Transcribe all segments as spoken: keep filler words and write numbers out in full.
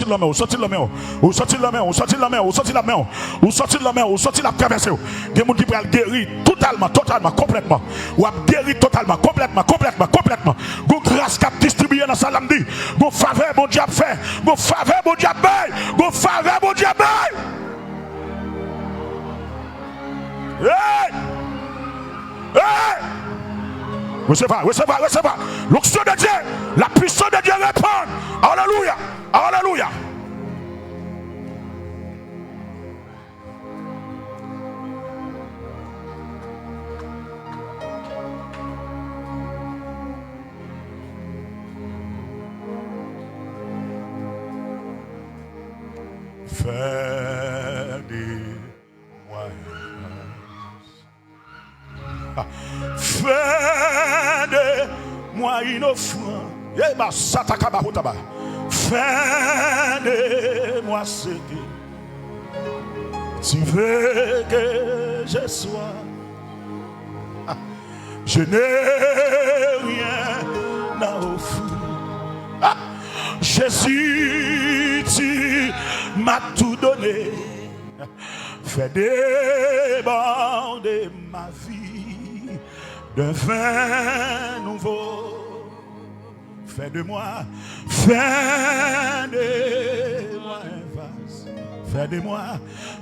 Lanmen w, ou santi l lanmen w. Ou santi l lanmen w, ou santi l lanmen w, ou santi l ap men w. Ou santi l lanmen w, ou santi l ap travèse w. Gen moun ki pral geri totalman, totalman, konplètman. W ap geri totalman, konplètman, konplètman, konplètman. Gon gras k ap distribiye nan sal la, m di, gon favè Bondye ap fè. Gon favè Bondye ap bay. Gon favè Bondye ap bay. Hey! Hey! Resevwa, resevwa, resevwa. L'onction de Dieu, la puissance de Dieu répand. Alelouya, alelouya. Fè de mwa yon gras. Fais de moi une offrande. Eh, bah, sataka bahotaba. Fais de moi ce que tu veux que je sois. Je n'ai rien à offrir. Ah, Jésus, tu m'as tout donné. Fais déborder ma vie d'un vin nouveau. Fais de moi, fais de moi un vase. Fais de moi,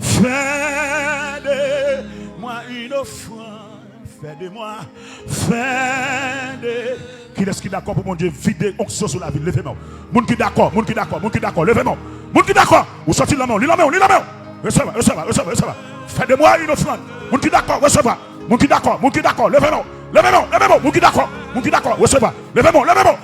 fais de moi une offrande. Fais de moi, fais de. Kilès ki dakò pou Bondye vide onksyon sou lavi l? Leve men w. Moun ki dakò, moun ki dakò, moun ki dakò, leve men w. Moun ki dakò, ou santi l nan men w, li nan men w, li nan men w. Resevwa, resevwa, resevwa, resevwa. Fais de moi une offrande. Moun ki dakò, resevwa. Moun ki dakò, moun ki dakò, leve men w. Leve men w, leve men w. Moun ki dakò, moun ki dakò, resevwa. Leve men w, leve men w.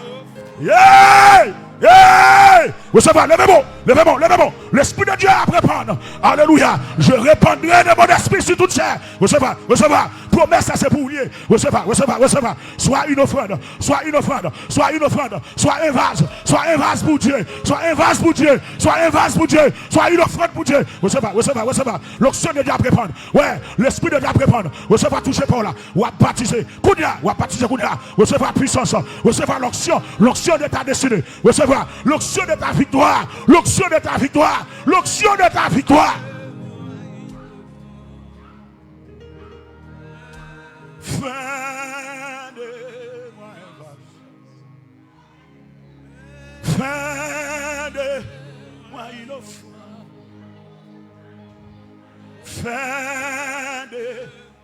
Yey! Yey! Resevwa, leve men w, leve men w, leve men w. L'Esprit de Dieu a répandu. Alléluia. Je répandrai de mon esprit sur toute chair. Resevwa, resevwa. Pwomès la se pou ou l ye. Resevwa, resevwa, resevwa. Soit une offrande, soit une offrande, soit une offrande, soit un vase, soit un vase pour Dieu, soit un vase pour Dieu, soit un vase pour Dieu, soit une offrande pour Dieu. Resevwa, resevwa, resevwa. L'onction de Dieu a répandu. Ouais, l'Esprit de Dieu a répandu. Resevwa touche pa w la. W ap batize. Kounye a, w ap batize kounye a. Resevwa pwisans. Resevwa l'onction. L'onction de ta destinée. Resevwa l'onction de ta victoire. L'onction de ta victoire. L'onction de ta victoire. Fais de moi un vase. Fais de moi une offrande. Fais de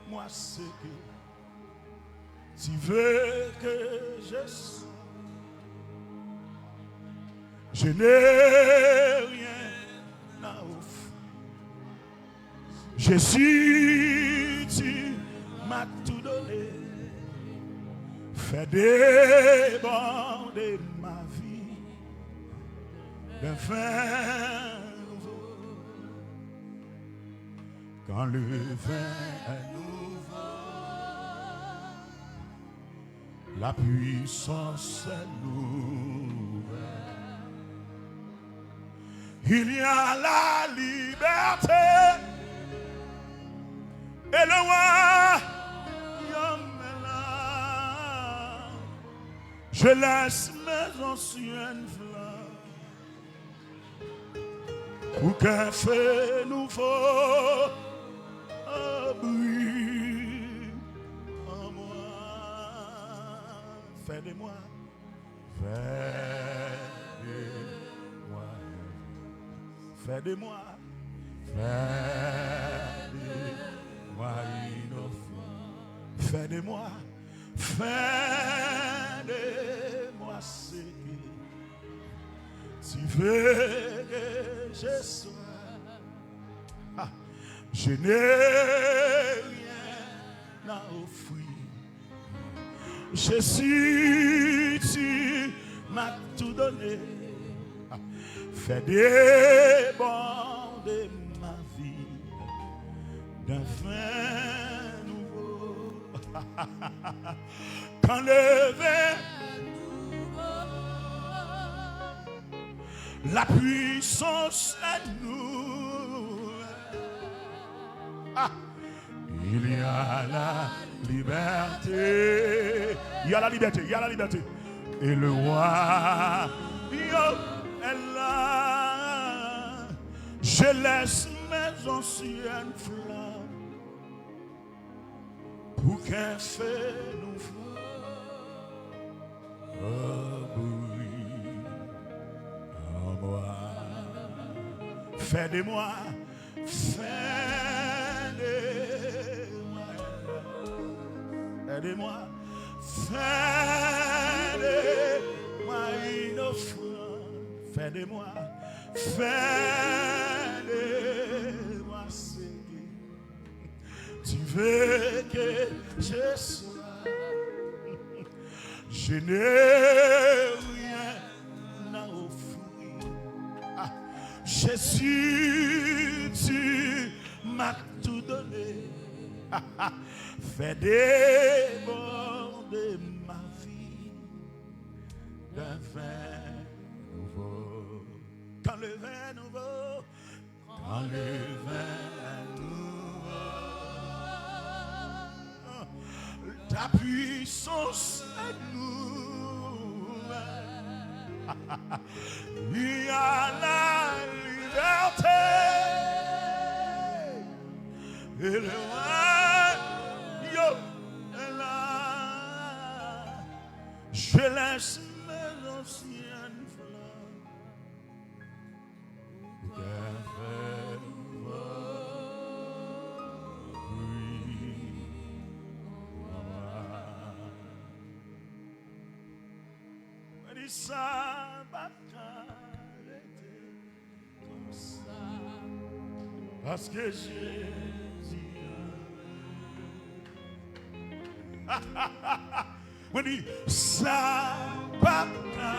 moi ce que tu veux que je sois. Je n'ai rien à offrir. Jésus, tu m'as tout donné. Fais déborder ma vie d'un vin nouveau. Quand le vin est nouveau, la puissance est nouvelle. Il y a la liberté et le royaume est là. Je laisse mes anciennes flammes pour qu'un feu nouveau brille en moi. Fais de moi, fais de moi, fais de moi, fais de moi une offrande. Fais de moi, fais de moi ce que tu veux que je sois. Ah, je n'ai rien à offrir. Jésus, tu m'as tout donné. Fais déborder ma vie d'un vin nouveau. Quand le vin, la puissance est nouvelle. Ah. Il y a la liberté. Il y a la liberté, il y a la liberté. Et le royaume est là. Je laisse mes anciennes flammes pour qu'un feu nouveau brille en moi. Fais de moi, fais de moi, fais de moi, fais de moi une offrande. Fais de moi, fais de moi ce que tu veux que je sois. Je n'ai rien à offrir. Ah, Jésus, tu m'as tout donné. Fais déborder ma vie d'un vin nouveau. Quand le vin nouveau, quand le vin nouveau, ta puissance est nouvelle. Il y a la liberté. Et le vin, yo, est là. Je laisse mes anciennes flammes. Mwen di sa p ap ka rete konsa. Paske Jezi anlè. Mwen di, sa p ap ka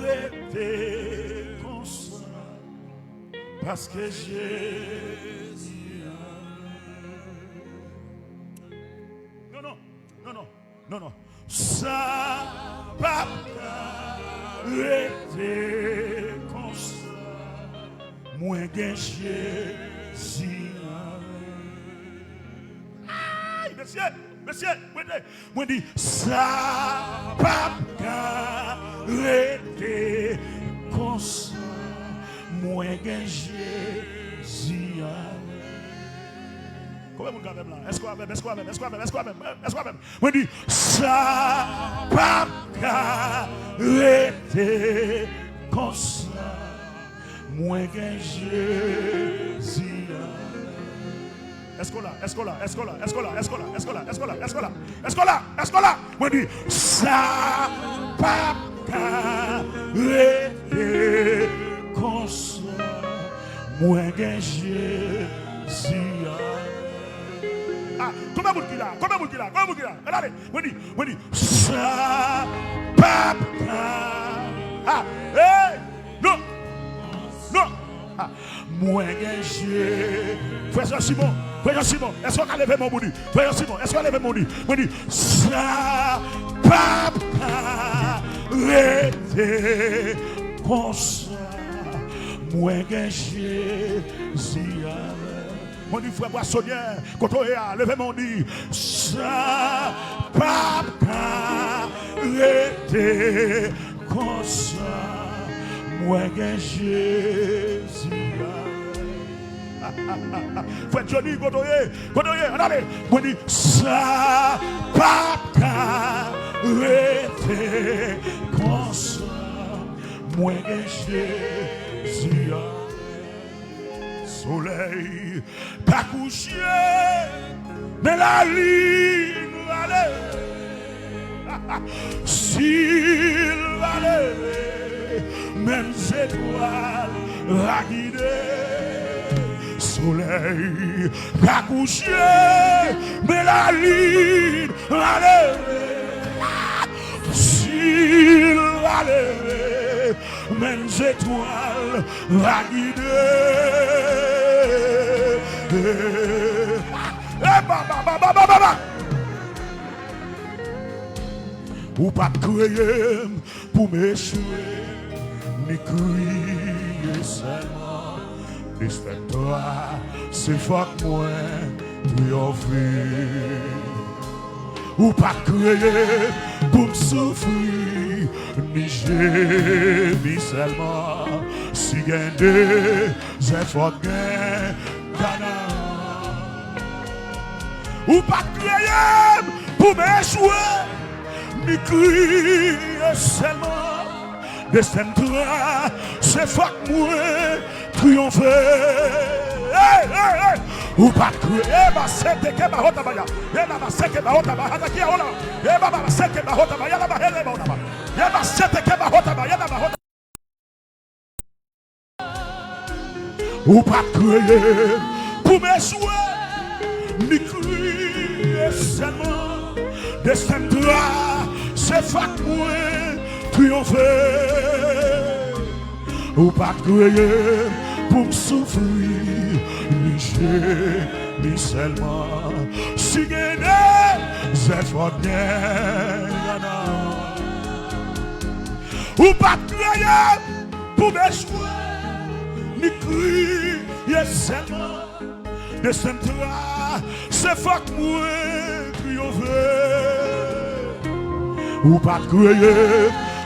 rete konsa. Paske Jezi anlè. Non, non, non, non, non, non. Sa p ap ka rete konsa. Mwen gen Jezi anlè. Ay, mesye, mesye, mwen di, mwen di, sa p ap ka rete konsa. Mwen gen Jezi anlè. Konbyen moun k avè m la? Èske w avè m? Èske w avè m? Èske w avè m? Èske w avè m? Èske w avè m? Mwen di, sa p ap ka rete konsa. Mwen gen Jezi anlè. Èske w la? Èske w la? Èske w la? Èske w la? Èske w la? Èske w la? Èske w la? Èske w la? Èske w la? Èske w la? Èske w la? Mwen di, sa p ap ka rete konsa. Mwen gen Jezi anlè. Ah, konbyen moun ki la? Konbyen moun ki la? Konbyen moun ki la? Ann ale. Mwen di, mwen di, sa p ap ka. Ah, hey! Non! Non! Ah, mwen gen Je... Frè Jean Simon, Frè Jean Simon, èske w ka leve men w pou di? Frè Jean Simon, èske w ka leve men w di? Mwen di, sa p ap ka rete konsa. Mwen gen Jezi anlè. Mwen di, frè Bwasonyè, kote w ye a, leve men w di, sa p ap ka rete konsa. Mwen gen Jezi. Frè Johnny, kote w ye? Kote w ye? Ann ale. Mwen di, sa p ap ka rete konsa. Mwen gen Jezi. Solèy ka kouche, men lalin va leve. Si l va leve, menm zetwal va gide. Solèy ka kouche, men lalin va leve. Si l va leve, menm zetwal va gide. Eh, ba, ba, ba. Ou pa t kreye m pou m echwe, ni kriye sèlman. Destè m twa, se fòk mwen triyonfe. Ou pa t kreye m pou m soufri, ni jemi sèlman. Si gen dezè, fòk gen Kanaran. Ou pa t kreye m pou m echwe, ni kriye sèlman. Desten m trase, fòk mwen triyonfe. Hey, hey, hey! Ou pa t kreye, ba se te ke ba hota ba ya. E ba ba se ke ba hota ba hata ki a ola. E ba ba se ke ba hota ba ya la ba hele ba ola ba. E ba se te ke ba hota ba ya la ba hota. Ou pa t kreye pou m echwe, ni kriye sèlman. Desten m trase, fòk mwen triyonfe. Ou pa t kreye pou m soufri, ni jemi sèlman. Si gen dezè, fòk gen Kanaran. Ou pa t kreye pou m echwe, ni kriye sèlman. Desten m trase, fòk mwen triyonfe. Ou pa t kreye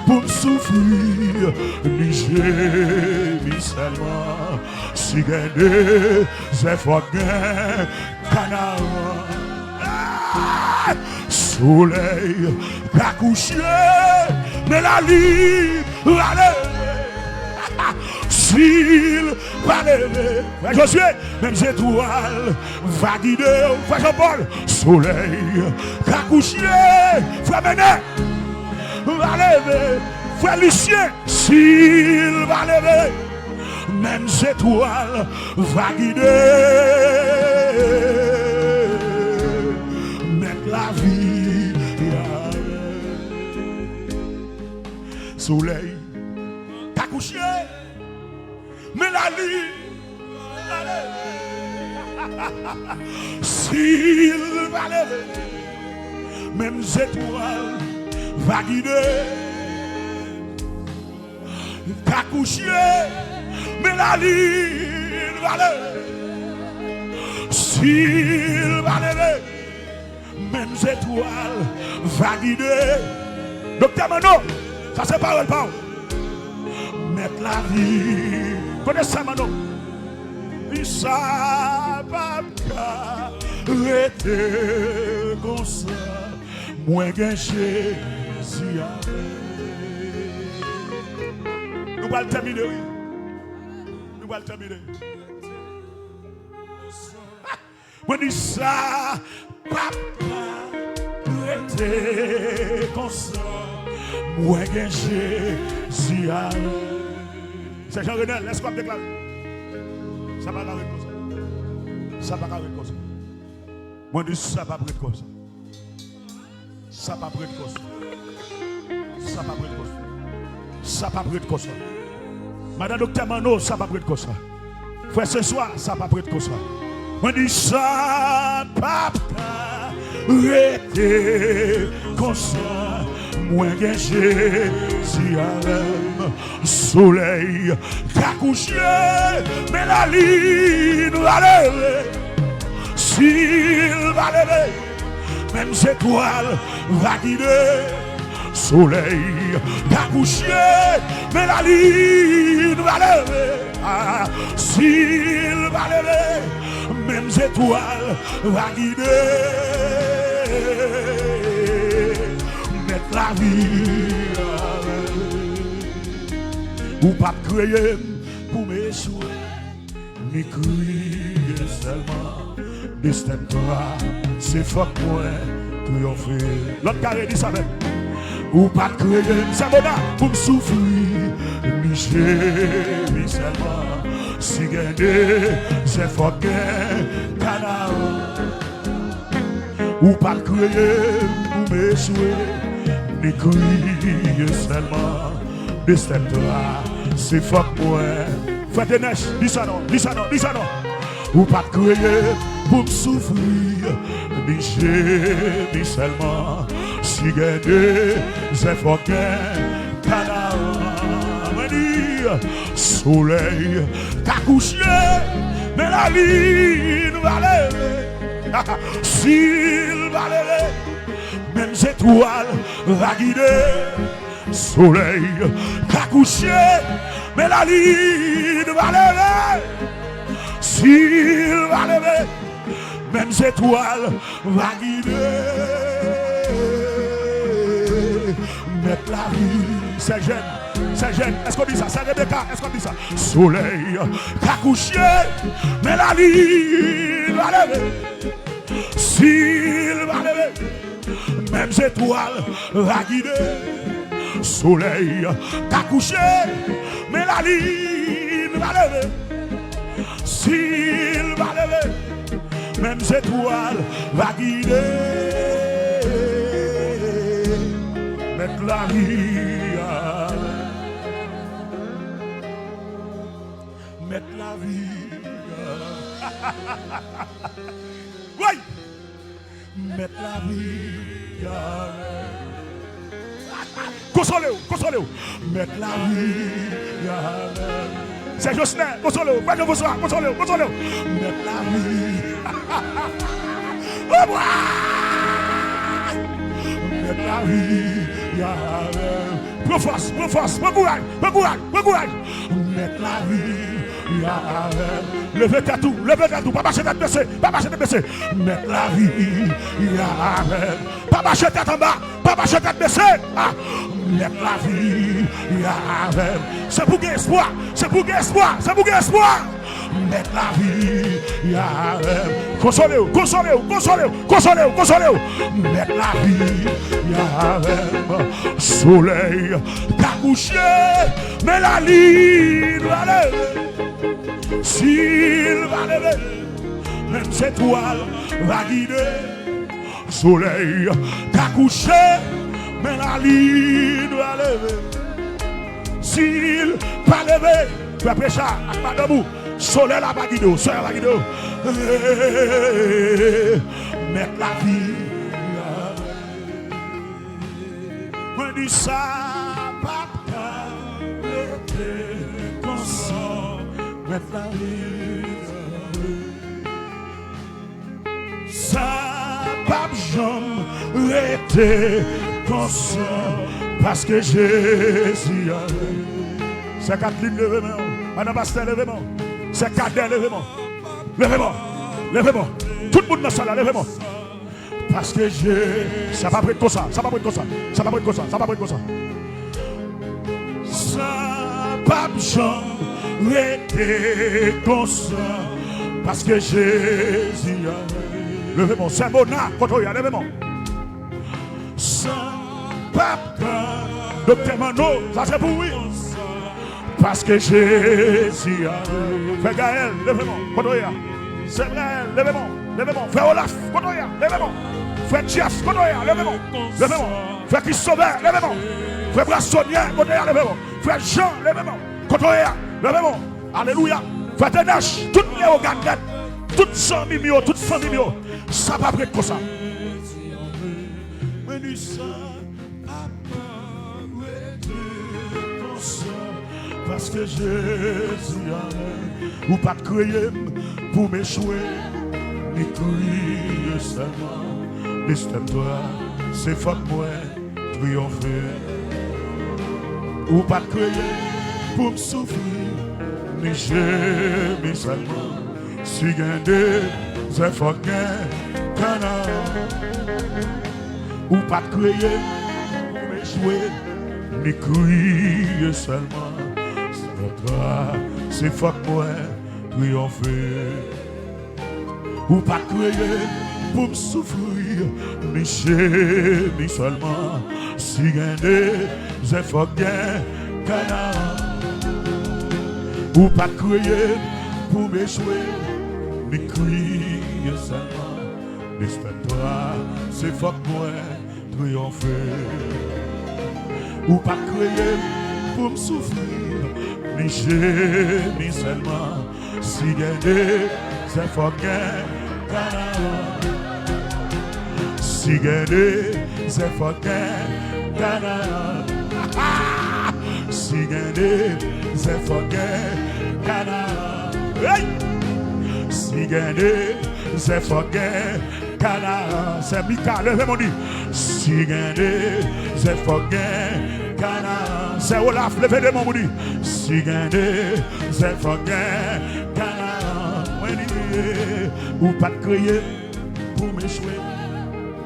pou m soufri, ni jemi sèlman. Si gen dezè, fòk gen Kanaran. Solèy ka kouche, men lalin va leve. Si l pa leve, frè Jozye, menm zetwal va gide w. Frè Jean Paul, solèy ka kouche, frè Menen va leve. Frè Lisyen, si l va leve, menm zetwal va gide. Mèt lavi a. Solèy ka kouche, men lalin va leve. Si l va leve, menm zetwal va gide. Ka kouche, men lalin va leve. Si l va leve, menm zetwal va gide. Doktè Manno, sa se pawòl pa w. Mèt lavi. Kote sa, Manno? Wi, sa p ap ka rete konsa. Mwen gen Jezi avè m. Nou pral tèmine, wi. Nou pral tèmine. Mwen di sa p ap ka rete konsa. Mwen gen Jezi avè m. Sè Jean Renel, èske w ap deklare? Sa pa ka ret konsa. Sa pa ka ret konsa. Mwen di sa p ap ret konsa. Sa p ap ret konsa. Sa p ap ret konsa. Sa p ap ret konsa. Madan Doktè Manno, sa p ap ret konsa. Frè Senswa, sa p ap ret konsa. Mwen di sa p ap ka rete konsa. Mwen gen Jezi avè m. Solèy ka kouche, men lalin va leve. Si l va leve, menm zetwal va gide. Solèy ka kouche, men lalin va leve. Ah, si l va leve, menm zetwal va gide. Mèt lavi a. Ou pa t kreye m pou m echwe, ni kriye sèlman. Desten m trase, fòk mwen triyonfe. Lòt kare, di sa avè m. Ou pa t kreye m, Sè Mona, pou m soufri, ni jemi sèlman. Si gen dezè, fòk gen Kanaran. Ou pa t kreye m pou m echwe, ni kriye sèlman. Desten m trase, fòk mwen. Frè Tenèch, di sa non, di sa non, di sa non. Ou pa t kreye m pou m soufri, ni jemi sèlman. Si gen dezè, fòk gen Kanaran. Mwen di, solèy ka kouche, men lalin va leve. Si l va leve, menm zetwal va gide. Solèy ka kouche, men lalin va leve. Si l va leve, menm zetwal va gide. Mèt lavi, sè Jèn, sè Jèn, èske w di sa? Sè Rebeka, èske w di sa? Solèy ka kouche, men lalin va leve. Si l va leve, menm zetwal va gide. Solèy ka kouche, men lalin va leve. Si l va leve, menm zetwal va gide. Mèt lavi a. Mèt lavi a. Woy! Mèt lavi a. Konsole w, konsole w. Mèt lavi a. Sè Josnè, konsole w. Frè Jean-François, konsole w, konsole w. Mèt lavi. Obwa! Mèt lavi a. Pran fòs, pran fòs, pran kouraj, pran kouraj, pran kouraj. Mèt lavi a. Leve tèt ou, leve tèt ou, pa mache tèt bese, pa mache tèt bese. Mèt lavi a. Pa mache tèt anba, pa mache tèt bese. Ah, mèt lavi a. Se pou gen espwa, se pou gen espwa, se pou gen espwa. Mèt lavi a. Konsole w, konsole w, konsole w, konsole w, konsole w. Mèt lavi a. Solèy ka kouche, men lalin va leve. Si l va leve, menm zetwal va gide. Solèy ka kouche, men lalin va leve. Si l pa leve, frè Precha ak madanm ou, solèy la pa gide w, solèy la pa gide w. Mèt lavi a. Mwen di sa p ap ka rete konsa. Mèt lavi a. Sa p ap janm rete konsa, paske Jezi a. Sè Katlin, leve men w. Madan pastè, leve men w. Sè Kadè, leve men w. Leve men w. Leve men w. Tout moun nan sal la, leve men w. Paske Je-, sa p ap ret konsa, sa p ap ret konsa, sa p ap ret konsa, sa p ap ret konsa. Sa p ap janm rete konsa, paske Jezi a. Leve men w, sè Mona, kote w ye a, leve men w. Sa p ap ka. Doktè Manno, sa se pou ou wi. Paske Jezi a. Frè Gaël, leve men w, kote w ye a. Sè Gaël, leve men w, leve men w. Frè Olaf, kote w ye a, leve men w. Frè Jeff, kote w ye a, leve men w, leve men w. Frè Christopher, leve men w. Frè Brassonnier, kote w ye a, leve men w. Frè Jean, leve men w, kote w ye a, leve men w. Alelouya. Frè Tenache, tout Leyogàn nèt, tout zanmi m yo, tout fanmi m yo, sa p ap ret konsa. Mwen di sa p ap rete konsa, paske Jezi a. Ou pa t kreye m pou m echwe, ni kriye sèlman. Mistè m twa, se fòk mwen triyonfe. Ou pa t kreye m pou m soufri, ni jemi sèlman. Si gen dezè, fòk gen Kanaran. Ou pa t kreye m pou m echwe, ni kriye sèlman. Se fòk mwen triyonfe. Ou pa t kreye m pou m soufri, ni jemi sèlman. Si gen dezè, fòk gen Kanaran. Ou pa t kreye m pou m echwe, ni kriye sèlman. Mistè twa, se fòk mwen triyonfe. Ou pa t kreye m pou m soufri, ni jemi sèlman. Si gen dezè, fòk gen Kanaran. Si gen dezè, fòk gen Kanaran. Si gen dezè, fòk gen Kanaran. Hey! Si gen dezè, fòk gen Kanaran. Sè Mika, leve men w di. Si gen dezè, fòk gen Kanaran. Sè Olaf, leve de men w pou di, si gen dezè, fòk gen Kanaran. Mwen di, ou pa t kreye pou m echwe,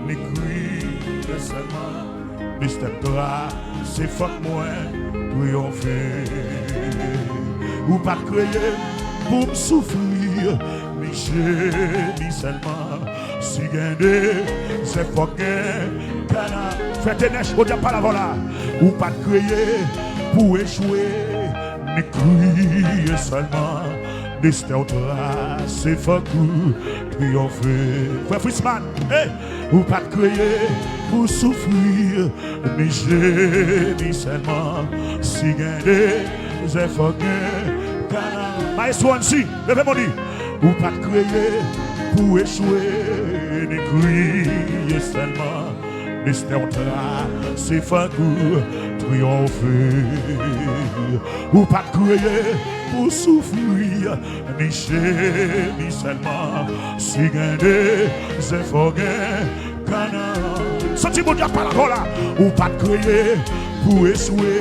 ni kriye sèlman. Mistè m trase, fòk mwen triyonfe. Ou pa t kreye pou m soufri, ni jemi sèlman. Si gen dezè, fòk gen Kanaran. Frè Tenèch, Bondye ap pale avè w la. Ou pa t kreye pou w echwe, ni kriye sèlman. Destè w trase, fòk ou triyonfe. Frè Frisman, hey! Ou pa t kreye pou w soufri, ni jemi sèlman. Si gen dezè, fòk gen Kanaran. Maestro Anzi, leve men w di, ou pa t kreye pou w echwe, ni kriye sèlman. Destè w trase, fòk ou triyonfe. Ou pa t kreye pou w soufri, ni jemi sèlman. Si gen dezè, fòk gen Kanaran. Santi Bondye ap pale avè w la. Ou pa t kreye pou w echwe,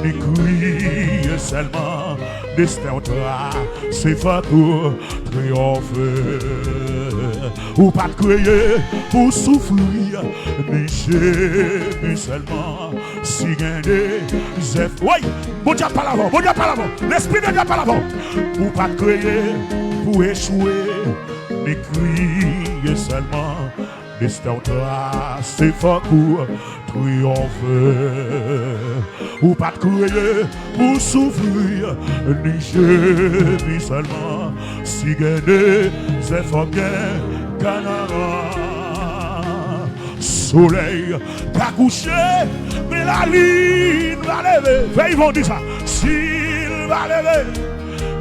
ni kriye sèlman. Destè w trase, fòk ou triyonfe. Ou pa t kreye pou w soufri, ni jemi sèlman. Si gen dezè, woy! Bondye ap pale avè w, Bondye ap pale avè w. Lespri de Dye ap pale avè w. Ou pa t kreye pou w echwe, ni kriye sèlman. Destè w trase, fòk ou triyonfe. Ou pa t kreye pou w soufri, ni jemi sèlman. Si gen dezè, fòk gen Kanaran. Solèy ka kouche, men lalin va leve. Fè Yvon di sa. Si l va leve,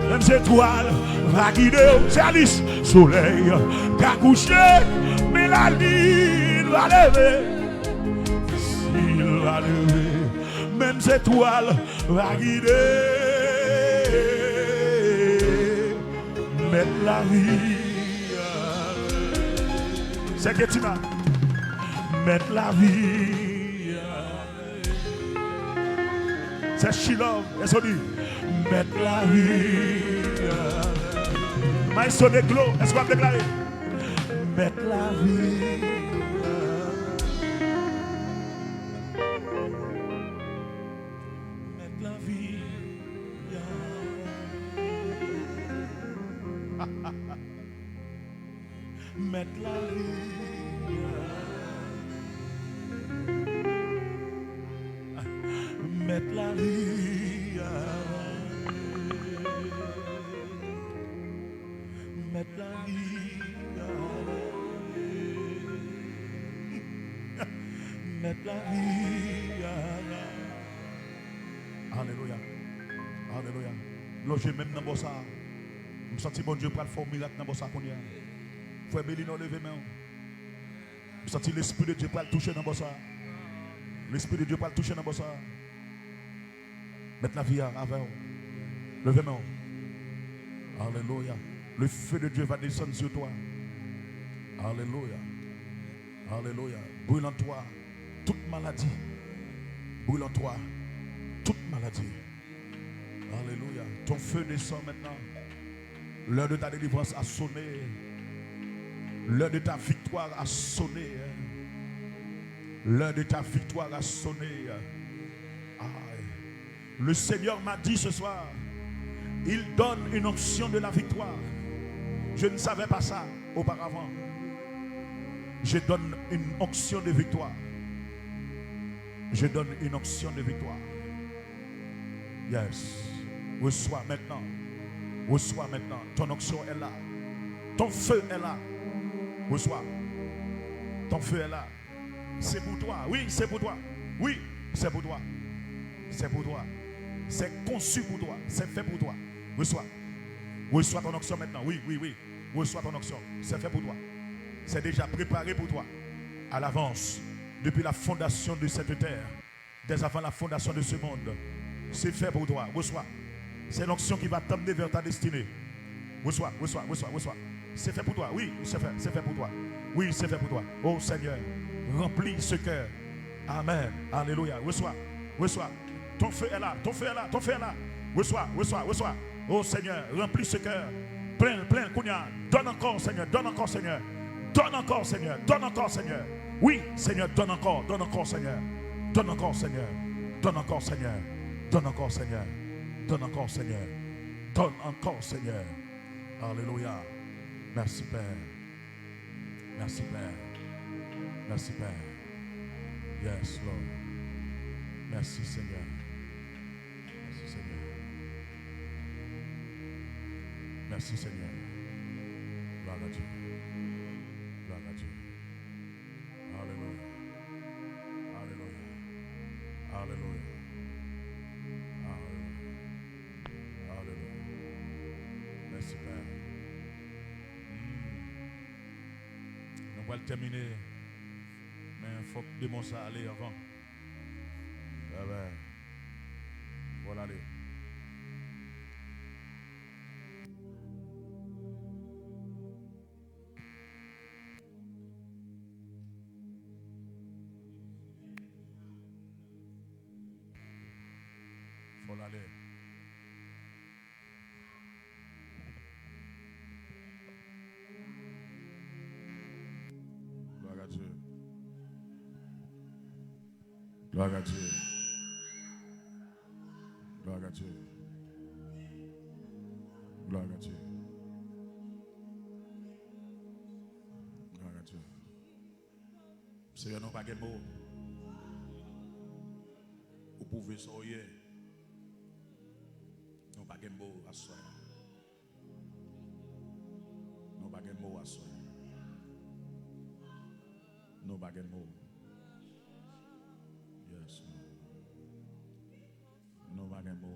menm zetwal va gide w. Se Alis. Solèy ka kouche, men lalin va leve. Si l va leve, menm zetwal va gide. Mèt lavi a. Sè Ketina. Mèt lavi a. Sè Chilòv, èske w di, mèt lavi a. Maestro Neglo, èske w ap deklare? Mèt lavi a. Mèt lavi a. Mèt lavi a. Mèt lavi a. Mèt lavi a. Mèt lavi a. Alelouya. Alelouya. Lonje men m nan bò sa a. M santi Bondye pral fè yon mirak nan bò sa a kounye a. Frè Belino, leve men w. M santi Lespri de Dye pral touche nan bò sa a. Lespri de Dye pral touche nan bò sa a. Mèt lavi a avè w. Leve men w. Alelouya. Le feu de Dieu va descendre sur toi. Alelouya. Alelouya. Brûle en toi toute maladie. Brûle en toi toute maladie. Alléluia. Ton feu descend maintenant. L'heure de ta délivrance a sonné. L'heure de ta victoire a sonné. L'heure de ta victoire a sonné. Aïe. Le Seigneur m'a dit ce soir, il donne une onction de la victoire. Je ne savais pas ça auparavant. Je donne une onction de victoire. Je donne une onction de victoire. Yes. Reçois maintenant. Reçois maintenant. Ton onction est là. Ton feu est là. Reçois. Ton feu est là. C'est pour toi. Oui, c'est pour toi. Oui, c'est pour toi. C'est pour toi. C'est conçu pour toi. C'est fait pour toi. Reçois. Reçois ton onction maintenant. Oui, oui, oui. Reçois ton onction. C'est fait pour toi. C'est déjà préparé pour toi. À l'avance. Depuis la fondation de cette terre. Dès avant la fondation de ce monde. C'est fait pour toi. Reçois. C'est l'onction qui va t'amener vers ta destinée. Reçois, reçois, reçois, reçois. C'est fait pour toi. Oui, c'est fait, c'est fait pour toi. Oui, c'est fait pour toi. Oh Seigneur, remplis ce cœur. Amen. Alléluia. Reçois. Reçois. Ton feu est là, ton feu est là, ton feu est là. Reçois, reçois, reçois. Oh Seigneur, remplis ce cœur. Plen l, plen l kounye a. Donn ankò, Seigneur, donn ankò, Seigneur. Donn ankò, Seigneur, donn ankò, Seigneur. Wi, Seigneur, donn ankò, donn ankò, Seigneur. Donn ankò, Seigneur. Donn ankò, Seigneur. Donn ankò, Seigneur. Donn ankò, Seigneur. Donn ankò, Seigneur. Alelouya. Mèsi, Pè. Mèsi, Pè. Mèsi, Pè. Yes, Lord. Mèsi, Senyè. Mèsi, Senyè. Mèsi, Senyè. Glwa a Dye. Glwa a Dye. Alelouya. Alelouya. Alelouya. Alelouya. Alelouya. Mèsi, Pè. Hmm. Nou pral tèmine, men fòk demon sa ale anvan. Amen. Fò l ale. Fò l ale. Gloire à Dieu. Gloire à Dieu. Gloire à Dieu. Gloire à Dieu. Gloire à Dieu. Seyè, nou pa gen mo. Ou pwouve sa w ye. Nou pa gen mo aswè a. Nou pa gen mo aswè. Nou pa gen mo. Yes, Lord. Nou pa gen mo.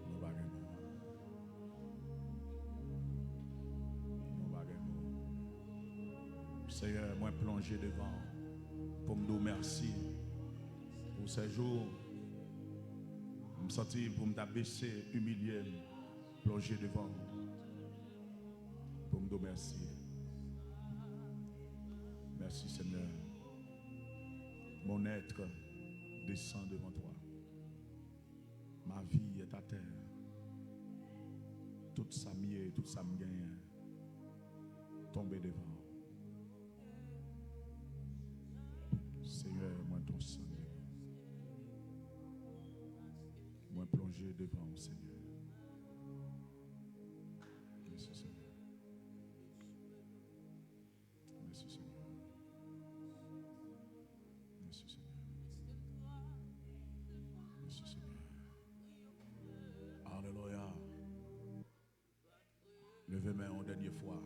Nou pa gen mo. Nou pa gen mo. Seyè, mwen plonje devan w pou m di w mèsi pou sèjou. M santi pou m ta bese, imilye m, plonje devan w pou m di w mèsi. Merci, Seigneur. Mon être descend devant toi. Ma vie est à terre. Tout sa m ye, tout sa m genyen, tonbe devan w. Senyè, mwen ton san devan w. Mwen plonje devan w, Senyè. Mèsi, Senyè. Mèsi, Senyè. Mèsi, Senyè. Mèsi, Senyè. Alelouya. Leve men yon dènye fwa.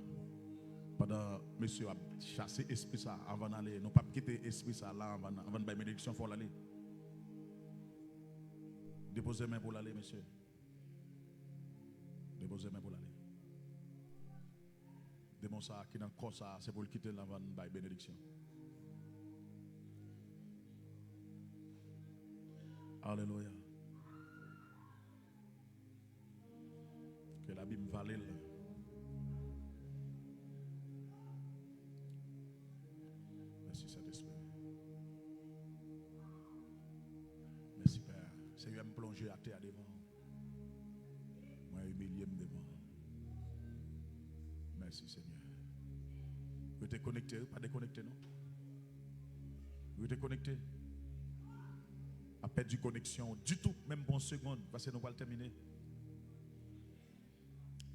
Pandan mesye ap chase espri sa, anvan n ale, nou p ap kite espri sa la anvan, anvan n bay benediksyon, fò l ale. Depoze men pou l ale, mesye. Depoze men pou l ale. Demon sa a ki nan kò sa a, se pou l kite l anvan n bay benediksyon. Alelouya. Ke labim vale l. Mèsi, Sentespri. Mèsi, Pè. Senyè, m plonje atè a devan w. Mwen imilye m devan w. Mèsi, Senyè. Rete konekte, wi, pa dekonekte, non. Rete konekte. Pa pèdi koneksyon w ditou, menm pou yon segonn, paske nou pral tèmine.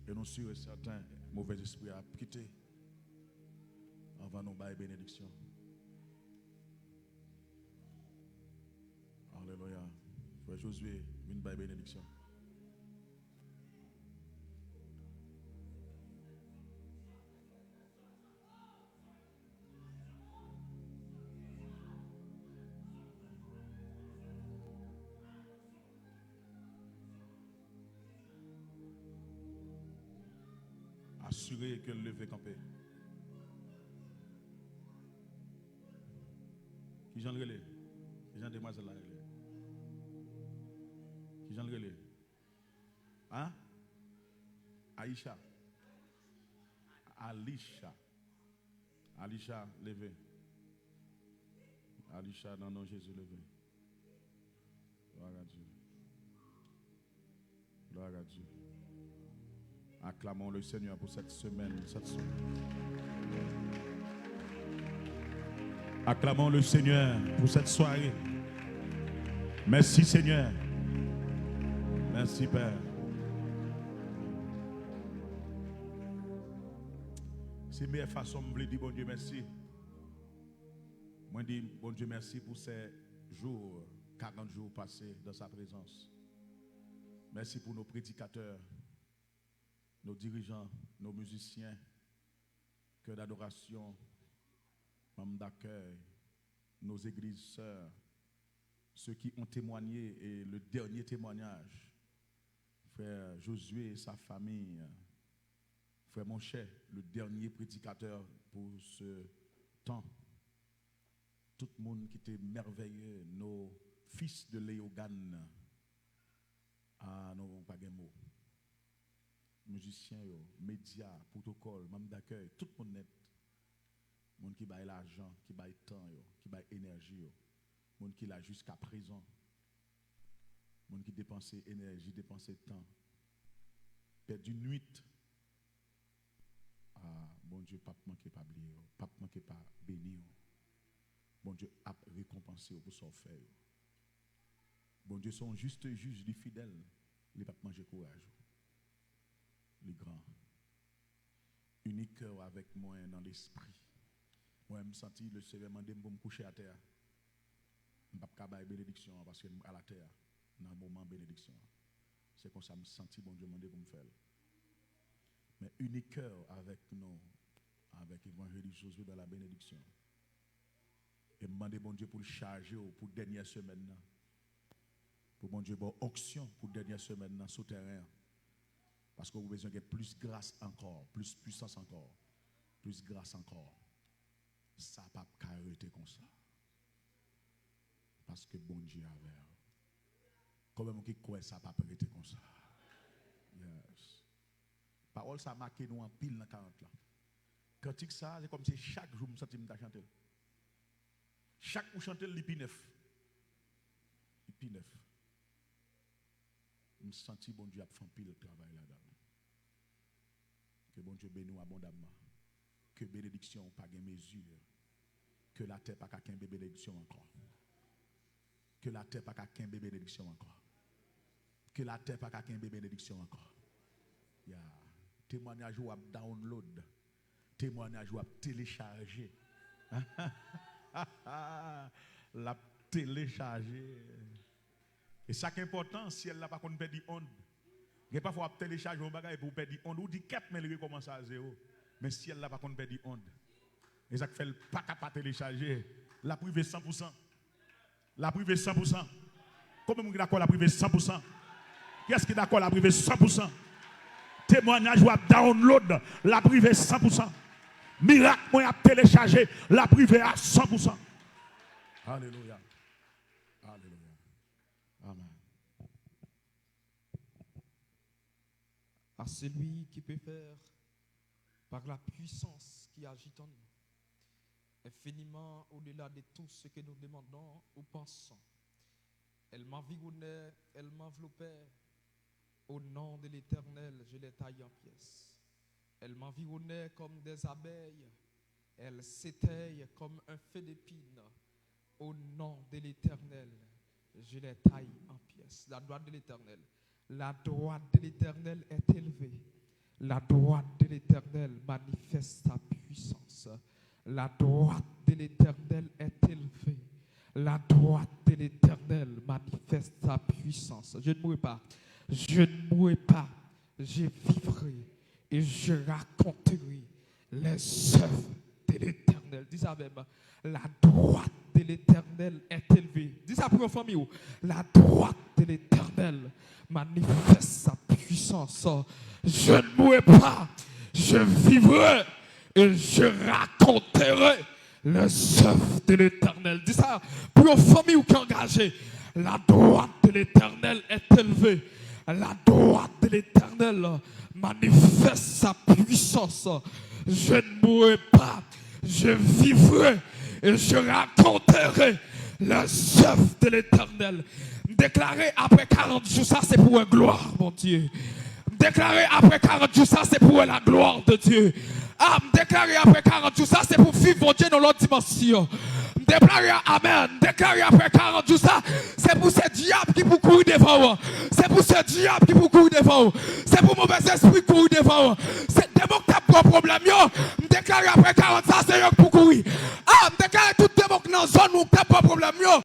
E nou si e sèten, movèzespri a ap kite anvan nou bay benediksyon. Alelouya. Frè Josué, vin bay benediksyon. Asire ke l leve kanpe. Kijan l rele? Kijan demwazèl la rele? Kijan l rele? Hein? Aisha. Alisha. Alisha, leve. Alisha, nan non Jezi, leve. Gloire à Dieu. Gloire à Dieu. Acclamons le Seigneur pour cette semaine, cette soirée. Acclamons le Seigneur pour cette soirée. Merci Seigneur. Merci Père. Se meyè fason m vle di Bondye mèsi. Mwen di Bondye mèsi pou se jou, karant jou pase dans sa présence. Mèsi pou nou predikatè, nou dirijan, nou mizisyen, kè d'adorasyon, manm dakèy, nou zegliz sè, ceux qui ont témoigné et le dernier témoignage, frè Josué et sa famille, frè Monchè, le dernier prédicateur pour ce temps. Tout moun ki te mèvèye, nos fils de Léogâne. Ah, nou pa gen mo. Mizisyen yo, medya, pwotokòl, manm dakèy, tout moun nèt. Moun ki bay lajan, ki bay tan yo, ki bay enèji yo. Moun ki la jiska prezan. Moun ki depanse enèji, depanse tan. Pèdi nwit. Ah, Bondye p ap manke pa bliye w, p ap manke pa beni w. Bondye ap rekonpanse w pou sa w fè yo. Bondye se yon jis jij, li fidèl, li p ap manje kouraj ou. Li gran. Ini kè w avèk mwen nan lespri. Mwen, m santi Lesenyè mande m pou m kouche atè a. M p ap ka bay benediksyon an paske m pral atè a nan moman benediksyon an. Se konsa m santi Bondye mande pou m fè l. Men ini kè w avèk nou, avèk Evanjelis Josué dans la bénédiction. E m mande Bondye pou l chaje w pou dènyè semèn nan. Pou Bondye ba w onksyon pou dènyè semèn nan sou tèren an. Paske ou bezwen gen plis gras ankò, plis pwisans ankò, plis gras ankò. Sa p ap ka rete konsa. Paske Bondye avè w. Konbyen moun ki kwè sa p ap rete konsa? Yes. Pawòl sa make nou anpil nan karant lan. Kantik sa, se kòmsi chak jou m santi m ta chante l. Chak ou chante l, li pi nèf. Li pi nèf. M santi Bondye ap fè anpil travay ladan l. Ke Bondye beni w abondamman. Ke benediksyon w pa gen mezi. Ke latè pa ka kenbe benediksyon ankò. Ke latè pa ka kenbe benediksyon ankò. Ke latè pa ka kenbe benediksyon ankò. Ya. Temwanyaj ou ap download. Temwanyaj ou ap telechaje. L ap telechaje. E sa k enpòtan, syèl la pa konn pèdi ond. Gen pafwa w ap telechaje yon bagay epi w pèdi ond. Ou di kèt, men li rekòmanse a zewo. Men syèl la pa konn pèdi ond. E sa k fè l pa ka pa telechaje. L ap rive san pou san. L ap rive san pou san. Konbyen moun ki dakò l ap rive san pou san? Kiyès ki dakò l ap rive san pou san? Temwanyaj w ap download, l ap rive san pou san. Mirak mwen ap telechaje, l ap rive a san pou san. Alelouya. Alelouya. Amen. À celui qui peut faire par la puissance qui agit en nous, infiniment au-delà de tout ce que nous demandons ou pensons. Elles m'environnaient, elles m'enveloppaient. Au nom de l'Éternel, je les taille en pièces. Elles m'environnaient comme des abeilles, elles s'éteignent comme un feu d'épines. Au nom de l'Éternel, je les taille en pièces. La droite de l'Éternel. La droite de l'Éternel est élevée. La droite de l'Éternel manifeste sa puissance. La droite de l'Éternel est élevée. La droite de l'Éternel manifeste sa puissance. Je ne mourrai pas. Je ne mourrai pas. Je vivrai et je raconterai les œuvres de l'Éternel. Dis avec moi, la droite de l'Éternel est élevée. Dis ça pour une famille. La droite de l'Éternel manifeste sa puissance. Je ne mourrai pas, je vivrai et je raconterai les œuvres de l'Éternel. Dis ça pour une famille qui est engagée. La droite de l'Éternel est élevée. La droite de l'Éternel manifeste sa puissance. Je ne mourrai pas, je vivrai et je raconterai Les œuvres de l'Éternel. M deklare apre karant jou sa se pou wè glwa Bondye. M deklare apre karant jou sa se pou wè la gloire de Dieu. Ah, m deklare apre karant jou sa se pou viv Bondye nan lòt dimansyon. M deklare amen. M deklare apre karant jou sa se pou se dyab ki pou kouri devan w. Se pou se dyab ki pou kouri devan w. Se pou movèzespri kouri devan w. Se demon k t ap ba w pwoblèm yo. M deklare apre karant sa se yo k pou kouri. Ah, m deklare tout demon k nan zòn ou k t ap ba w pwoblèm yo.